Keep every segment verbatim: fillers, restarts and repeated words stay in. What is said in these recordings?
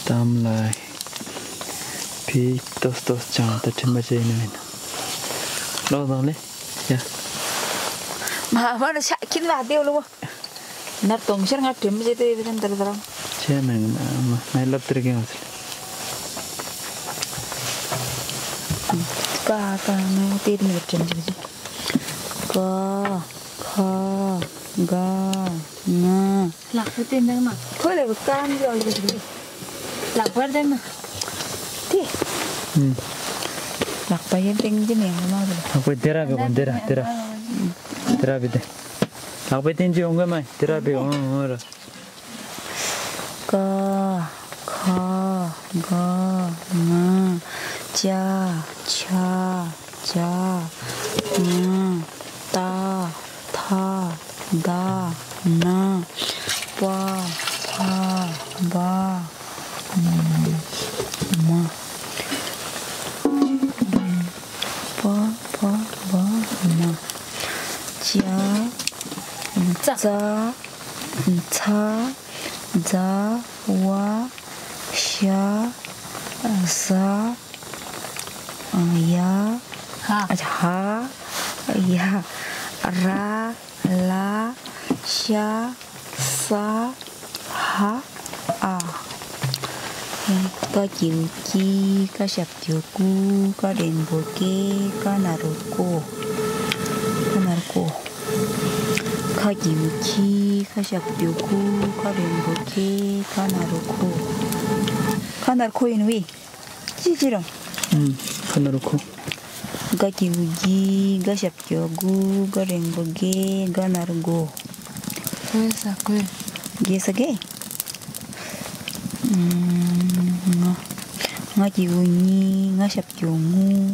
གཏམ་ལ་བི་ཏོས་ཏོས་ཅང་ད་དྲན་པ་བྱས་ནི་མིན། ལོག་དང་ལེ། ཡ། མ་མ་ལ་ཤ་ཁྱིན་ལ་དེ་ལོ། ན་དོང་ཤར་ང་དྲན་པ་བྱས་ཏེ་བི་ཏན་དར་དར། ཆེ་ནང་ན་མ་ལབ་དེར་གེང་ཟེར། ཀ་ཀ་ང་དེ་ནི་དྲན་པ་བྱས། ཀ་ཁ་ག་ང་། ལག་པ་དེ་འདང་ན། ཁོ་ལས་ཀ་ནི་ཡོད་ཡོད་རེད། ལག་པར་དེ་ན། དེ། ཨུམ། ལག་པ་ཡེ་ཏེང་ཅི་ནས་ཧ་མ་རེད། ལག་པའི་དེ་ར་བི་གོ་དེ་ར་དེ་ར། དེ་ར་བི་དེ། ལག་པའི་ཏེང་ཅི་ཡོང་གི་མ་དེ་ར་བི་ཨོང་ཨོང་ར། ཀ་ཁ་ག་ང་། ཅ་ཆ་ཇ་ང་། ཏ་ཐ་ད་ན། པ་ཕ་བ་མ། པ་ཕ་བ་མ། ཅ་ཙ་ཚ་ཛ་ཝ་ཤ་ཟ་ཡ། ཧ། ཧ་ཡ། ར་ལ་ཤ་ས་ཧ་ཨ། ཀ་གི་གུ་ཀི། ཀ་ཞབས་ཀྱུ་ཀུ། ཀ་འགྲེང་བུ་ཀེ། ཀ་ན་རོ་ཀོ། ཀ་ན་རོ་ཀོ། ཁ་གི་གུ་ཁི། ཁ་ཞབས་ཀྱུ་ཁུ། ཁ་འགྲེང་བུ་ཁེ། ཁ་ན་རོ་ཁོ། ཁ་ན་རོ་ཁོ་ཡིན་བི། ཅི་ཅི་རང་། ཨུམ། ཁ་ན་རོ་ཁོ། ག་གི་གུ་གི། ག་ཞབས་ཀྱུ་གུ། ག་འགྲེང་བུ་གེ། ག་ན་རོ་གོ། གོས་ས་གོས། གེ་ས་གེ། ང་། ང་གི་གུ་ཉི། ང་ཞབས་ཀྱུ་ངུ།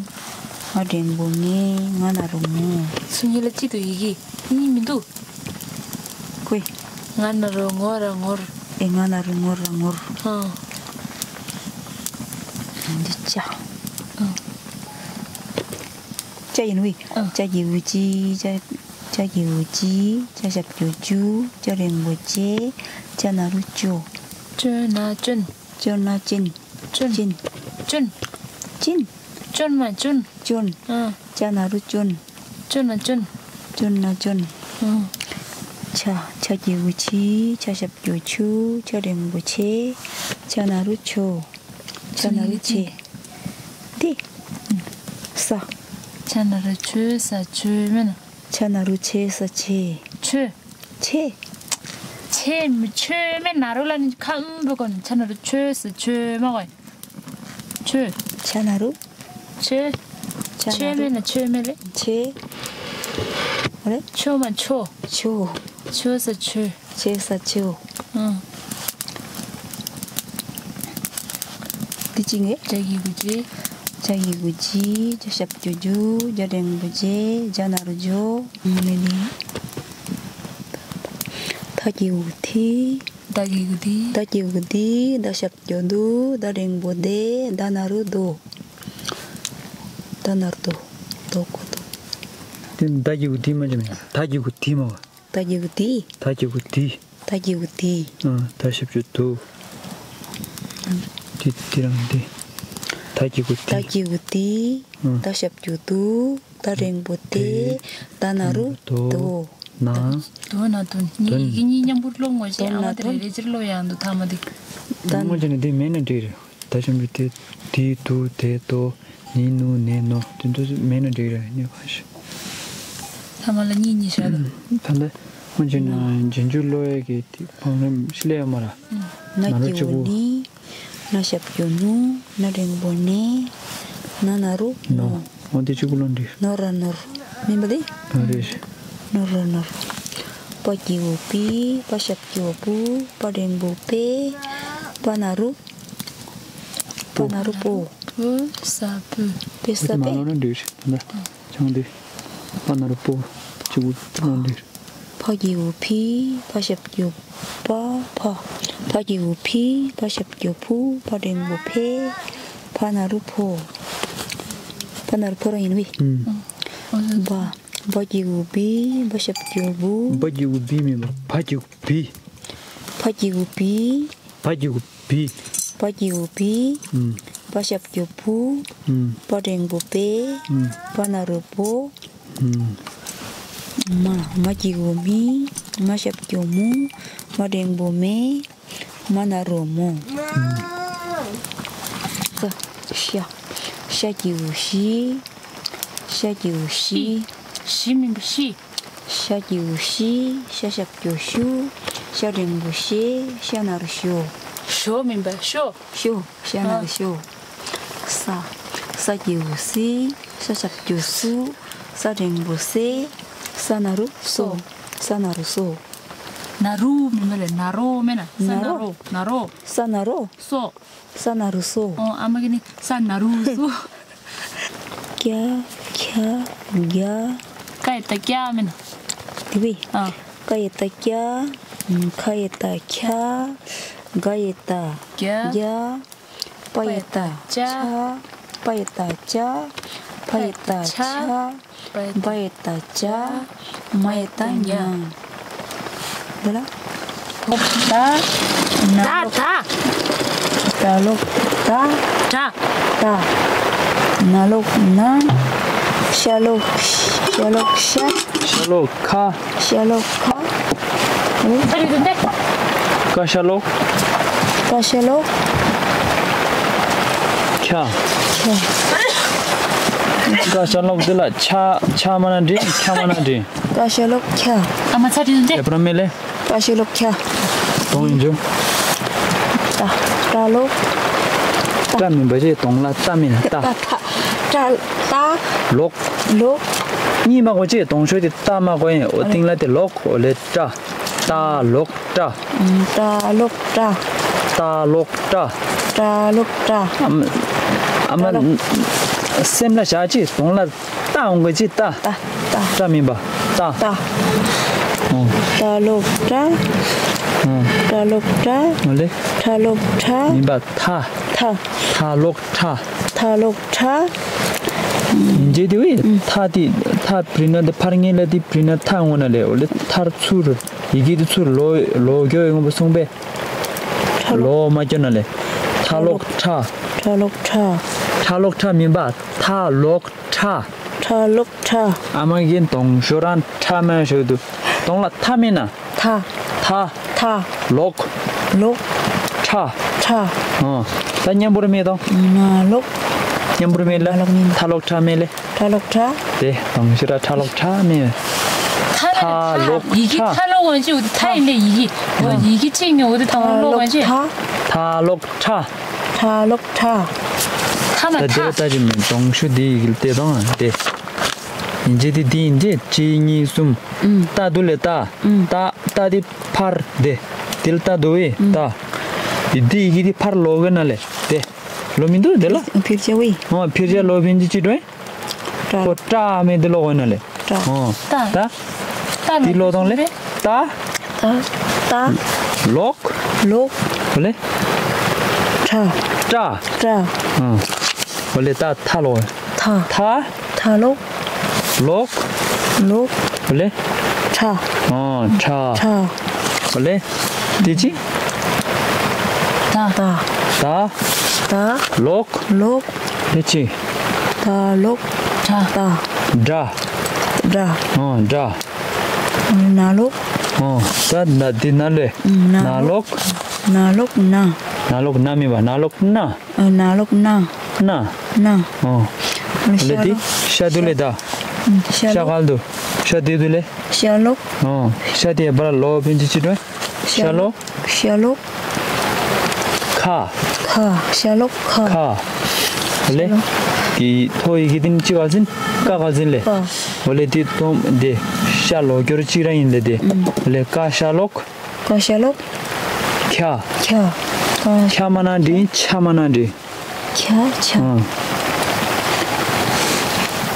ང་འགྲེང་བུ་ངེ། ང་ན་རོ་ངོ། སུ་གཉིས་ལ་གཅིག་ཏུ་ཡི་གེ་གཉིས་མི་འདུག་ཁོས། ང་ན་རོ་ངོ་ར་ངོར། ཨེ་ང་ན་རོ་ངོ་ར་ངོར། ཨང་། འདི་ཅ། ཨང་། ཅ་ཡིན་བི། ཨང་། ཅ་གི་གུ་ཅི། ཅ། ཅ་གི་གུ་ཅི། ཅ་ཞབས་ཀྱུ་ཅུ། ཅ་འགྲེང་བུ་ཅེ། ཅ་ན་རོ་ཅོ། ཅོ་ན་ཅོན། ཅོ་ན་ཅིན། ཅོན། ཅིན། ཅོན། ཅིན། ཅོན་མ་ཅོན། ཅོན། ཨ། ཅ་ན་རོ་ཅོན། ཅོན་ན་ཅོན། ཅོན་ན་ཅོན། ཨ། ཆ། ཆ་གི་གུ་ཆི། ཆ་ཞབས་ཀྱུ་ཆུ། ཆ་འགྲེང་བུ་ཆེ། ཆ་ན་རོ་ཆོ། ཆ་ན་རོ་ཆེ། འདི། ས། ཆ་ན་རོ་ཆོ་ས་ཆོ་མིན། ཆ་ན་རོ་ཆེ་ས་ཆེ། ཆོ། ཆེ། ཆེ་མི་ཆོ་མེ་ན་རོ་ལ་ནི་ཁམ་བུ་གོ་ནི་ཆ་ན་རོ་ཆོ་སི་ཆོ་མ་གོ། ཆོ། ཆ་ན་རོ། ཆོ། ཆ་ན་ཆོ་རོ། མེ་ན་ཆོ་མེ་ལེ། ཆེ། རེ། ཆོ་མ་ཆོ། ཆོ། ཆོ་སི་ཆོ། ཆེ་ས་ཆོ། ཨང་། དེ་ཅི་ངེ། ཇ་གི་གུ་ཇི། ཇ་གི་གུ་ཇི། ཇ་ཞབས་ཀྱུ་ཇུ། ཇ་འགྲེང་བུ་ཇེ། ཇ་ན་རོ་ཇོ། མི་ནི། ཐ་གི་གུ་ཐི། ད་གི་གུ་དི། ད་གི་གུ་དི། ད་ཞབས་ཀྱུ་དུ། ད་འགྲེང་བུ་དེ། ད་ན་རོ་དོ། ད་ན་རོ་དོ། དོ་གོ་དོ། དེ་ད་གི་གུ་དི་མ་ཇི་མེ། ད་གི་གུ་དི་མ་བ། ད་གི་གུ་དི། ད་གི་གུ་དི། ད་གི་གུ་དི། ཨ། ད་ཞབས་ཀྱུ་དུ། དི་དི་རང་དི། ད་གི་གུ་དི། ད་གི་གུ་དི། ཨ། ད་ཞབས་ཀྱུ་དུ། ད་འགྲེང་བུ་དེ། དེ། ད་ན་རོ་དོ། དོ། ན། དོ་ན་དོན། གཉིས་ཡི་གེ་གཉིས་མཉམ་པོར་ཀློག་ངོ་ཞེས། ཨ་མ་དེ་རེ་རེ་ཅིར་ཀློག་ཡང་འདུག་ཐ་མ་དེ། ད་ངོ་ཅི་ནི་དེ་མེད་ན་འགྲིག་རེད། ད་ཞབས་ཀྱུ་དེ། དི་དུ་དེ་དོ། ནི་ནུ་ནེ་ནོ། དེ་ཚོ་མེད་ན་འགྲིག་རེད། ནི་ཁ་ཤས། ཐ་མ་ལ་གཉིས་གཉིས་བཞག་དང་། ད་ལྟ་ཁོང་ཚོས་ན་རྗེས་འཇུག་ཀློག་ཡས་ཀྱི་དེ་བང་རིམ་ཤེས་ལེ་ཡོད་མ་རེད། ན་ན་རོ་གི་གཅིག་གུ་པུ། ནི། ན་ཞབས་ཀྱུ་ནུ། ན་འགྲེང་བུ་ནེ། ན་ན་རོ་ནོ། ནོ། འོ་དེ་གཅིག་གུ་ཀློག་འགྲིག་ནོ་ར་ནོར། མིན་པ་དེ། ཨ་རེད། ནོ་ར་ནོར། པ་གི་གུ་པི། པ་ཞབས་ཀྱུ་པུ། པ་འགྲེང་བུ་པེ། པ་ན་རོ། པ་ན་རོ་པོ། པོ་ས་པོ། པེ་ས་པེ། མ་ལོ་ན་འགྲིག་རེད་ད། ཅང་དེ། པ་ན་རོ་པོ། གཅིག་གུ་ཀློག་འགྲིག་ཕ་གི་གུ་ཕི། ཕ་ཞབས་ཀྱུ་པ། ཕ། ཕ་གི་གུ་ཕི། ཕ་ཞབས་ཀྱུ་ཕུ། ཕ་འགྲེང་བུ་ཕེ། ཕ་ན་རོ་ཕོ། ཕ་ན་རོ་ཕོ་རང་ཡིན་བི། ཨུམ། བ། བ་གི་གུ་བི། བ་ཞབས་ཀྱུ་བུ། བ་གི་གུ་བི་མིན་པ། བ་གི་གུ་བི། ཕ་གི་གུ་བི། ཕ་གི་གུ་བི། བ་གི་གུ་བི། ཨུམ། བ་ཞབས་ཀྱུ་བུ། ཨུམ། བ་འགྲེང་བུ་བེ། ཨུམ། བ་ན་རོ་བོ། ཨུམ། མ། མ་གི་གུ་མི། མ་ཞབས་ཀྱུ་མུ། མ་འགྲེང་བུ་མེ། མ་ན་རོ་མོ། ཨུམ། ས། ཤ། ཤ་གི་གུ་ཤི། ཤ་གི་གུ་ཤི། ཤི། ཤི་མིན་པ་ཤི། ཤ་གི་གུ་ཤི། ཤ་ཞབས་ཀྱུ་ཤུ། ཤ་འགྲེང་བུ་ཤེ། ཤ་ན་རོ་ཤོ། ཤོ་མིན་པ་ཤོ། ཤོ། ཤ་ན་རོ་ཤོ། ས། ས་གི་གུ་སི། ས་ཞབས་ཀྱུ་སུ། ས་འགྲེང་བུ་སེ། ས་ན་རོ་སོ། སོ། ས་ན་རོ་སོ། ན་རོ་མིན་པ་ལེ། ན་རོ་མེད་ན། ས་ན་ན་རོ། རོ། ན་རོ། ས་ན་རོ། སོ། ས་ན་རོ་སོ། ཨོ། ཨ་མ་གི་ནི་ས་ན་རོ་སོ། ཀྱ། ཁྱ། ག། ཀ་ཡ་བཏགས་ཀྱ་མིན་ན། དེ་བས། ཨ། ཀ་ཡ་བཏགས་ཀྱ། ཁ་ཡ་བཏགས་ཁྱ། ག་ཡ་བཏགས་གྱ། གྱ། པ་ཡ་བཏགས་པ་ཡ་བཏགས་པྱ། པ་ཡ་བཏགས་པ་ཡ་བཏགས་པྱ། པྱ། བ་ཡ་བཏགས་བྱ། མ་ཡ་བཏགས་མྱ། འདི་ལ། ད། ད། ད། ད་ལོག་ད། ད། ད། ན་ལོག་ན། ཤ་ལོག་ཤ་ལོག་ཤ། ཤ་ལོག་ཁ། ཤ་ལོག་ཁ། ཨ་ནི། ཁ་རེད་དེ། ཀ་ཤ་ལོག་ཀ་ཤ་ལོག་ཁྱ། ཁྱ། ཀ་ཤ་ལོག་འདི་ལ་ཆ་ཆ་མ་ན་འགྲིག་ཁྱ་མ་ན་འགྲིག་ཀ་ཤ་ལོག་ཁྱ། ཨ་མ་ཚ་དེ་དེ། ཨེ་པ་ར་མེ་ལེ། ཀ་ཤ་ལོག་ཁྱ། གདོང་ཡིན་ཅུ། ཏ། ཏ་ལོག་ཏ། ཏ་མིན་པ་ཅི་གདོང་ལ་ཏ་མིན་ཏ། ཏ། ཏ། ཏ། ལོག་ལོག་གཉིས་མ་གོ་ཅི་གདོང་ཤོས་དེ་ཏ་མ་གོ་ཡིན། འོ་ཨ་ལེ། སྟེང་ལ་དེ་ལོག་འོ་ལེ་ཏྲ། ཏ་ལོག་ཏྲ། ཏ་ལོག་ཏྲ། ཏ་ལོག་ཏྲ། ཏ་ལོག་ཏྲ། ཨ་མ། ཨ་མ། ཏ་ལོག་སེམས་ལ་བཞག་ཅི་གདོང་ལ་ཏ་འོང་གི་ཅི་ཏ། ཏ། ཏ། ཏ་མིན་པ། ཏ། ཏ། ཨོ། ཏ་ལོག་ཏྲ། ཨོ། ཏ་ལོག་ཏྲ། ཨོ་ལེ། ཏ་ལོག་ཏྲ། མིན་པ་ཐ། ཐ། ཐ་ལོག་ཏྲ། ཐ་ལོག་ཏྲ། ཡིན་རྗེས་དེ་བས་ཨུ། ཐ་དེ་ཐ་བྲིས་ན་དེ་ཕར་ངེས་ལ་དེ་བྲིས་ན་ཐ་འོང་ན་ལེ། ཨོ་ལེ་ཐར་ཚུར་ཡི་གེ་དེ་ཚུར་ལོ་ལོ་རྒྱོ་ཡོང་བ་སོང་པས། ཐ་ལོག་ལོ་མ་རྒྱོ་ན་ལེ། ཐ་ལོག་ཏྲ། ཐ་ལོག་ཏྲ། ཐ་ལོག་ཏྲ་མིན་པ་ཐ་ལོག་ཏྲ། ཏྲ་ལོག་ཏྲ། ཨ་མ་གིས་གདོང་ཤོར་རང་ཏྲ་མ་ཤོར་དུ། གདོང་ལ་ཐ་མེད་ན། ཐ། ཐ། ཐ། ལོག་ལོག་ཏྲ། ཏྲ། ཨོ། ད་མཉམ་པོར་མེད་དང་། ན་ལོག་མཉམ་པོར་མེད་ལ། ན་ལོག་མིན། ཐ་ལོག་ཏྲ་མེད་ལེ། ཏྲ་ལོག་ཏྲ། དེ་གདོང་ཤོར་ར་ཏྲ་ལོག་ཏྲ་མེད། ཐ་ལ་ཐ་ལོག་ཡི་གེ་ཏྲ། ཐ་ལོག་ཡང་ཅི་འོ་དེ་ཐ་ཡིན་ལེ་ཡི་གེ། འོ་ཡི་གེ་གཅིག་ནི་འོ་དེ་ཐ་ལོག་ཡང་ཅི། ཐ་ལོག་ཏྲ། ཐ་ལོག་ཏྲ། ཐ་མ་ད་དེ་ལ་ཐ། ལྟ་ཅི་མིན་གདོང་ཤོར་དེ་ཡི་གེ་ལ་བལྟས་དང་དེ། ཡིན་རྗེས་དེ་དེ་ཡིན་རྗེས་གཅིག་གཉིས་གསུམ། ཨུམ། ཏ་དུ་ལེ་ཏ། ཨུམ། ཏ་ཏ་དེ་ཕར་དེ། དེ་ལ་ཏ་དུ་བས་ཨུམ། ཏ། དེ་དེ་ཡི་གེ་དེ་ཕར་ལོག་གི་ན་ལེ་དེ། ལོ་མི་འདུག་དེ་ལ། ཕིར་ཅ་བས། ཨོ་ཕིར་ཅ་ལོ་ཕིན་ཅི་ཅི་འགྲོ། ཏྲ། ཁོ་ཏྲ་མེད་དེ་ལོག་གི་ན་ལེ། ཏྲ། ཨོ། ཏ། ཏ། ཏ་དེ་ལོག་དང་ལེ། ཏ། ཏ། ཏ། ལོག་ལོག་ལེ། ཏྲ། ཏྲ། ཏྲ། ཨོ། ཨོ་ལེ་ཏ་ཐ་ལོག་ཐ། ཐ། ཐ་ལོག་ལོག་ལོག་ཨོ་ལེ། ཏྲ། ཨོ་ཏྲ། ཏྲ། ཨོ་ལེ། དེ་ཅི། ཏ། ཏ། ཏ། ཏ། ལོག་ལོག་ལེ་ཅི། ཏ་ལོག་ཏྲ། ཏ། ཏྲ། ཏྲ། ཨོ་ཏྲ། ན་ལོག་ཨོ། ད་ན་དེ་ན་ལེ། ན་ན་ལོག་ལོག་ན་ལོག་ན། ན་ལོག་ན་མིན་པ་ན་ལོག་ན། ཨ་ན་ལོག་ན། ན། ན། ཨོ། ཨ་ལེ་ཤ་དེ་ལོག་ཤ་དུ་ལེ་ད། ཨུམ། ཤ་ཤ་ལོག་གལ་དུ། ཤ་དེ་དུ་ལེ། ཤ་ལོག་ཨོ། ཤ་དེ་བར་ལོ་ཕན་ཅི་ཅི་དོན། ཤ་ལོག་ཤ་ལོག་ཤ་ལོག་ཁ། ཁ། ཤ་ལོག་ཁ། ཁ། ཨ་ལེ། ཤ་ལོག་དེ་ཐོ་ཡི་གེ་དེ་ནི་ཅི་ག་ཟིན། ཀ་ག་ཟིན་ལེ། ཀ། ཨོ་ལེ་དེ་ཐོ་དེ་ཤ་ལོག་སྐྱོར་གཅིག་ར་ཡིན་ལེ་དེ། ཨུམ། ཨོ་ལེ་ཀ་ཤ་ལོག་ཀ་ཤ་ལོག་ཁྱ། ཁྱ། ཁྱ་མ་ན་འདྲི་ཆ་མ་ན་འདྲི། ཁྱ་ཁྱ། ཨ།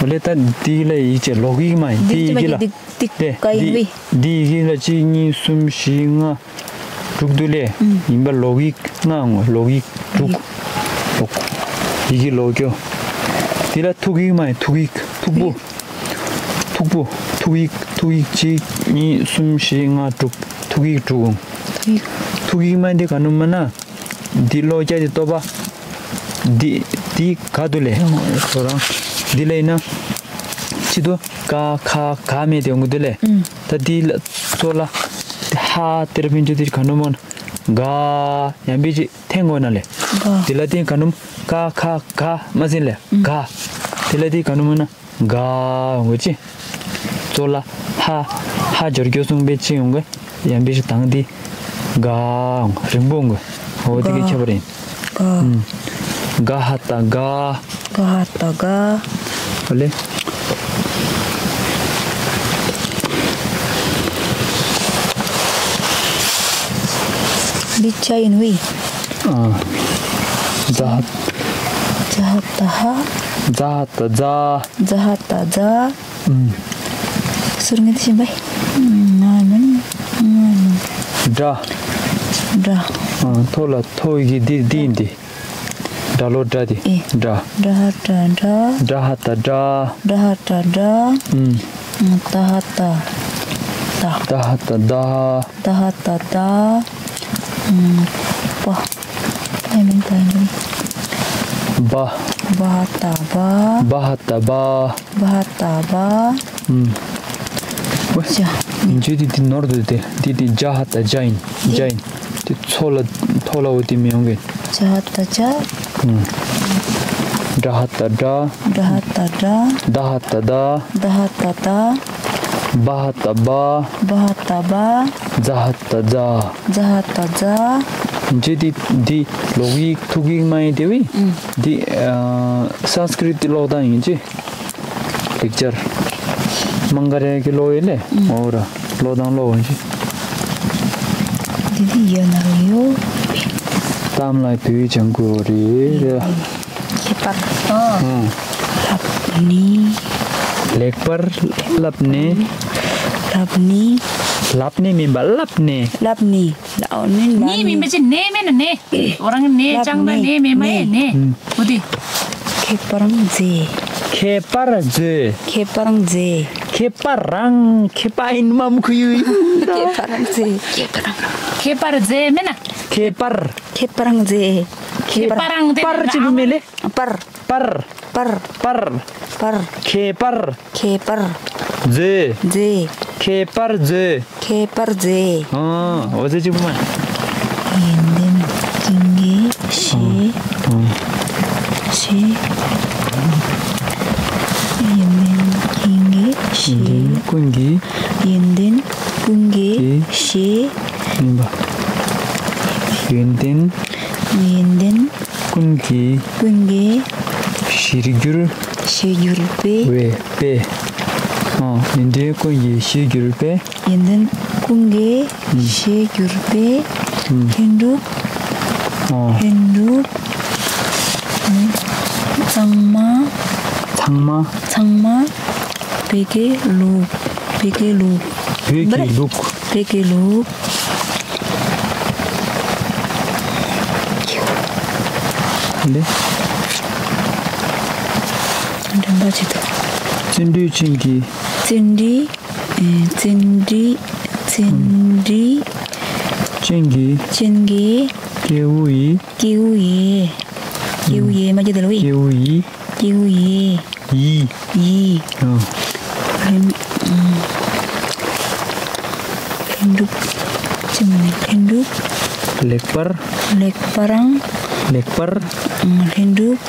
འོ་ལེ་ད་འདི་ལ་ཡིག་ཅེས་ལོག་ཡིག་མ་ཡིན་འདི་ཡིག་ལ། འདི་འདི་ཀ་ཡིན་པས། འདི་ཡིག་ལ་གཅིག་གཉིས་གསུམ་བཞི་ལྔ་དྲུག་འདུག་ལེ། ཡིན་པ་ལོག་ཡིག་ལྔ་འོང་ལོག་ཡིག་དྲུག་ལོག་ཡིག་གི་ལོག་སྐྱོ། འདི་ལ་ཐུག་ཡིག་མ་ཡིན་ཐུག་ཡིག་ཐུག་པོ། ཐུག་པོ། ཐུག་ཡིག་ཐུག་ཡིག་གཅིག་གཉིས་གསུམ་བཞི་ལྔ་དྲུག་ཐུག་ཡིག་དྲུག་འོང་། ཐུག་ཡིག་མ་འདི་ག་ནུ་མ་ན། འདི་ཀློག་རྒྱག་དེ་ལྟོས་པ། འདི་འདི་ག་འདུག་ལེ། ཁོ་རང་འདི་ལ་ཡིན་ན། ཕྱི་དུ་ཀ་ཁ་ག་མེད་དེ་ཡོང་གི་འདུག་ལེ། ཨུམ། ད་འདི་ལ་གཙོ་ལ་ཧ་དེར་ཕན་ཆོད་དེ་ག་ནོ་མོ་ན། ག་ཡང་པི་ཅིག་འཐེན་དགོས་ན་ལེ། ག། དེ་ལ་བརྟེན་ག་ནོམ་ཀ་ཁ་ག་མ་ཟིན་ལེ། ཨུམ། ག། དེ་ལ་བརྟེན་ག་ནོམ་ན་ག་ཡོང་གི་ཅི། གཙོ་ལ་ཧ་ཧ་སྦྱོར་སྐྱོ་གསུང་པའི་ཅི་ཡོང་གི། ཡང་པི་ཞིག་དང་དེ་ག་ཡོང་རིང་པོ་ཡོང་གི། འོ་དེ་གི་ག་ཁྱད་པར་ཡིན། ག། ཨུམ། ག་ཧ་ཏ་ག། ག་ཧ་ཏ་ག། ཨོ་ལེ། འདི་ཅ་ཡིན་བི། ཨ། ཛ། ཛ་ཧ་ཏ་ཧ། ཛ་ཧ་ཏ་ཛ། ཛ་ཧ་ཏ་ཛ། ཨུམ། ཟུར་ངེས་ཤིང་བའི། ང་མིན། ང་མིན། སྒྲ། སྒྲ། ཨ། ཐོ་ལ་ཐོ་ཡི་གེ་འདི་འདི་ཡིན་ཏེ། སྒྲ་ལོ་སྒྲ་དེ། ཨེ། སྒྲ། སྒྲ་ཧ་ཏ་སྒྲ། སྒྲ་ཧ་ཏ་སྒྲ། སྒྲ་ཧ་ཏ་སྒྲ། ཨུམ། ཏ་ཧ་ཏ། ཏ། ཏ་ཧ་ཏ་ཏ། ཏ་ཧ་ཏ་ཏ། ཨུམ། པ། པ་ཡིན་པ་ཡིན། བ། བ་ཧ་ཏ་བ། བ་ཧ་ཏ་བ། བ་ཧ་ཏ་བ། ཨུམ། ཇ། འཇུ་དེ་དེ་ནོར་འདུག་དེ། དེ་དེ་ཇ་ཧ་ཏ་ཇ་ཡིན། ཇ་ཡིན། དེ་ཚོ་ལ་ཐོ་ལ་འོ་དེ་མི་ཡོང་གི། ཇ་ཧ་ཏ་ཇ། ཨུམ། ཌ་ཧ་ཏ་ཌ། ཌ་ཧ་ཏ་ཌ། ཌ་ཧ་ཏ་ཌ། ཌ་ཧ་ཏ་ཌ། བ་ཧ་ཏ་བ། བ་ཧ་ཏ་བ། ཛ་ཧ་ཏ་ཛ། ཛ་ཧ་ཏ་ཛ། འཇུ་དེ་དེ་ལོག་ཡིག་ཐུག་ཡིག་མ་ཡིན་དེ་བི། ཨུམ། དེ་ཨ་སཾ་སྐྲྀཏ་ཀློག་སྟངས་ཡིན་ཅི། ལེགས་སྦྱར། མང་ག་རེ་གི་ཀློག་ཡོད་ལེ། ཨུམ། འོ་ར། ཀློག་དང་ཀློག་འོང་ཅི། འདི་འདི་ཡོད་ན་ཡོད། གཏམ་ལ་བོད་ཡིག་སྦྱང་དགོས་རེད། ཁྱད་པར། ཨ། ལབ་ནི། ལེགས་པར་ལབ་ནས། ལབ་ནི། ལབ་ནི་མིན་པ་ལབ་ནས། ལབ་ནི། ལ་ཨོ་ནི་ལབ་ནི། ནི་མིན་པ་ཅི་ནས་མེད་ན་ནས། འོ་རང་ནས་ལབ་ཅང་ད་ནས། ནས་མེད་མ་ཡེ་ནས། ནས། ཨུ་དི། ཁྱད་པར་རང་མཛེས། ཁྱད་པར་མཛེས། ཁྱད་པར་རང་མཛེས། ཁྱད་པར་རང་ཁྱད་པར་ཡིན་མ་མུ་ཁུ་ཡུ་ཡིན། ཁྱད་པར་རང་མཛེས། ཁྱད་པར་རང་། ཁྱད་པར་མཛེས་མེད་ན། ཁྱད་པར། ཁྱད་པར་རང་མཛེས། ཁྱད་པར་རང་མཛེས། པར་ཅི་བུ་མེ་ལེ། པར། པར། པར། པར། པར། ཁྱད་པར། ཁྱད་པར། མཛེས། མཛེས། ཁྱད་པར་མཛེས། ཁྱད་པར་མཛེས། ཨ། འོ་ཙི་ཅི་བུ་མ། ཡོན་ཏན་ཀུན་གྱི་ཞལ། ཨ། ཞལ། ཡོན་ཏན་ཀུན་གྱི་ཞལ། ཡོན་ཏན་ཀུན་གྱི། ཡོན་ཏན་ཀུན་གྱི་ཞལ། ཡིན་པ། ཡོན་ཏན། ཡོན་ཏན། ཀུན་གྱི། ཀུན་གྱི། ཞལ་བསྒྱུར། ཞལ་བསྒྱུར་པའི། བའི་པའི། ཨ། ཡོན་ཏན་ཀུན་གྱི་ཞལ་བསྒྱུར་པའི། ཡོན་ཏན་ཀུན་གྱི་ཞལ་བསྒྱུར་པའི། ཨུམ། ལྷུན་གྲུབ། ཨ། ལྷུན་གྲུབ། ཨུམ། ཚང་མ། ཚང་མ། ཚང་མ། བོད་ཀྱི་ལུགས། བོད་ཀྱི་ལུགས། བོད་ཀྱི་ལུགས། བོད་ཀྱི་ལུགས། འདི། འགྲེམས་པ་བྱེད་དོ། བརྩོན་འགྲུས་ཅན་གྱི། བརྩོན་འགྲུས། ཨེ། བརྩོན་འགྲུས། བརྩོན་འགྲུས། ཅན་གྱི། ཅན་གྱི། སྐྱེ་བོ་ཡི། སྐྱེ་བོ་ཡི། སྐྱེ་བོ་ཡི། མ་སྐྱེ་དེ་ལ་བའི། སྐྱེ་བོ་ཡི། སྐྱེ་བོ་ཡི། ཡི། ཡི། ཨ། ལྷུན། ལྷུན་གྲུབ། ཅི་མ་ནི་ལྷུན་གྲུབ། ལེགས་པར། ལེགས་པ་རང་། ལེགས་པར། ལྷུན་གྲུབ།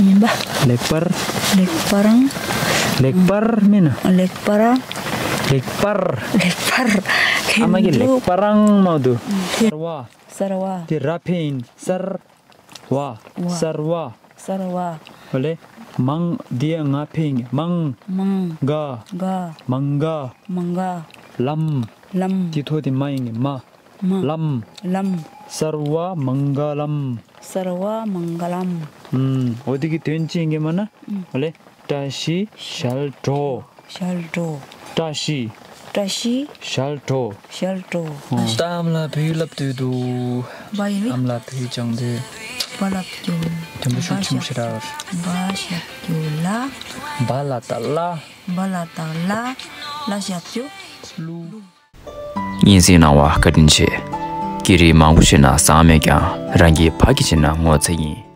མིན་པ། ལེགས་པར། ལེགས་པ་རང་། ལེགས་པར་མིན་ན། ལེགས་པ་རང་། ལེགས་པར། ལེགས་པར། ཨ་མ་གི་ལེགས་པ་རང་མ་དུ། ལྷུན་གྲུབ། གསར་བ། གསར་བ། དེ་ར་ཕེ་ཡིན། གསར། བ། བ། གསར་བ། གསར་བ། ཨོ་ལེ། མང་། འདི་ཡང་ང་ཕེ་ཡིན། མང་། མང་། ག། ག། མང་ག། མང་ག། ལམ། ལམ། དེ་ཐོ་དེ་མ་ཡིན། མ། མ། ལམ། ལམ། སརྦ་མང་ག་ལམ། སརྦ་མང་ག་ལམ། ཨུམ། འོ་དེ་གི་དོན་ཅི་ཡིན་གི་མ་ན། ཨུམ། ཨོ་ལེ། བཀྲ་ཤིས་ཞལ་དྲོ། ཞལ་དྲོ། བཀྲ་ཤིས། བཀྲ་ཤིས། ཞལ་དྲོ། ཞལ་དྲོ། ཨོ། ད་ཨམ་ལ་བོད་ཡིག་བསླབ་སྡོད་འདུག་བ་ཡིན། ཨམ་ལ་བོད་ཡིག་སྦྱང་སྡོད། བ་ལབ་རྒྱུ། དོན་པོ་ཤུགས་ཆེན་པོ་ཞིག་རག་བ་ཞབས་ཀྱུ་ལ། བ་ལ་བཏགས་བླ། བ་ལ་བཏགས་བླ། ལ་ཞབས་ཀྱུ་ལུ། སྙན་སེང་གནང་བ་བཀའ་དྲིན་ཆེ། ཀྱི་རིགས་མང་པོ་ཞིག་ན་བཟང་མེད་ཀྱང་རང་གི་བག་གི་ཞིག་ན་ངོ་ཚ་ཡིན།